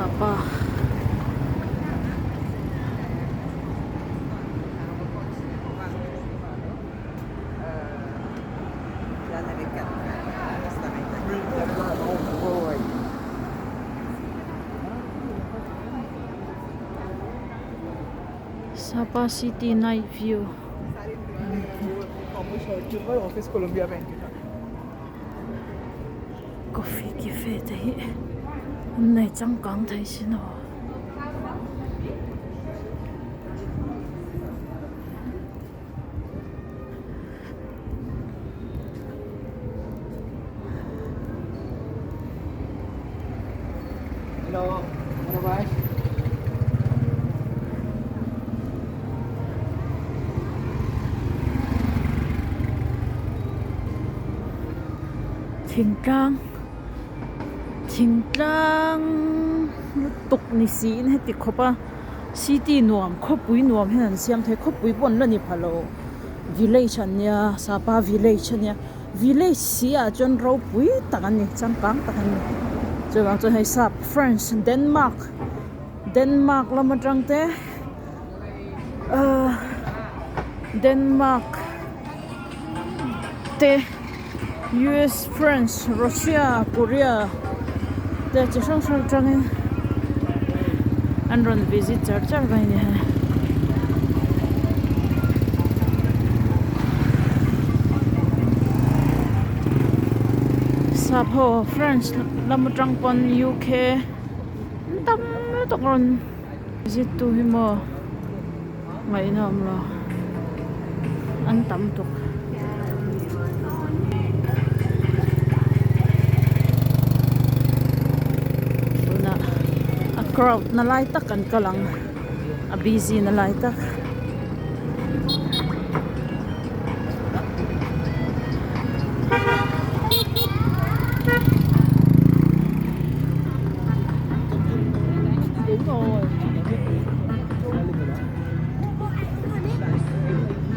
Sapa. Sapa city night view. Coffee cafe te hi an nei changkang thei sin aw. Thingtlang thingtlang lutuk ni siin heti khawp a city nuam khawpui nuam hian an siam thei khawpui pawh an la ni pha lo village an nia sapa village a nia village si ah chuan ropui tak an ni changkang tak an ni chuvang chuan hei sap France Denmark Denmark lam atang te ahh Denmark te U_S France Russia Korea te chi hrang hrang atangin an rawn visit char char mai a ni hei. Sap ho France lam atang pawn U_K an tam lutuk rawn visit tu hi maw ngaihna a awm lo an tam tuk. Tunah a crowd na lai tak an kal ang a busy na lai tak.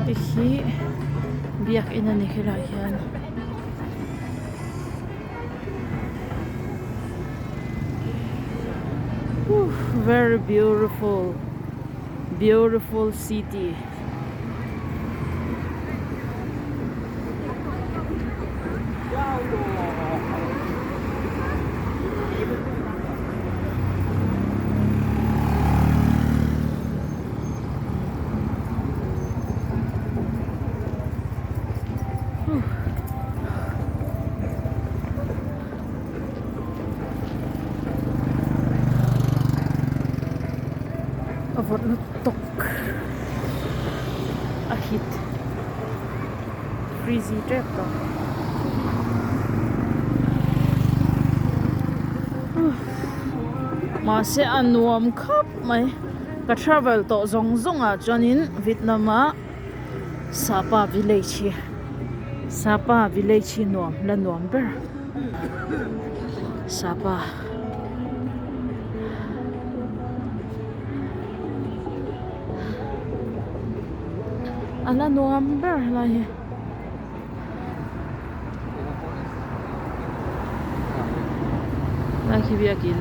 Hei hi biakin a ni helaiah hian very beautiful beautiful city. A vawt lutuk a hit freezy tep tawh mahse a nuam khawp mai ka travel tawh zawng zawng ah chuanin Vietnam ah Sapa village hi Sapa village hi nuam la nuam ber Sapa. A la nuam ber helai hi. Lai khi biakin.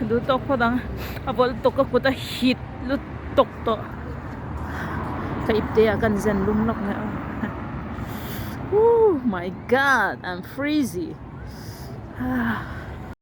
Duh tawk phawt ang a vawlh tawk a kut a hit lutuk tawh ka ip te ah kan zen lum lawk mai aw ooh my god I'm freezy.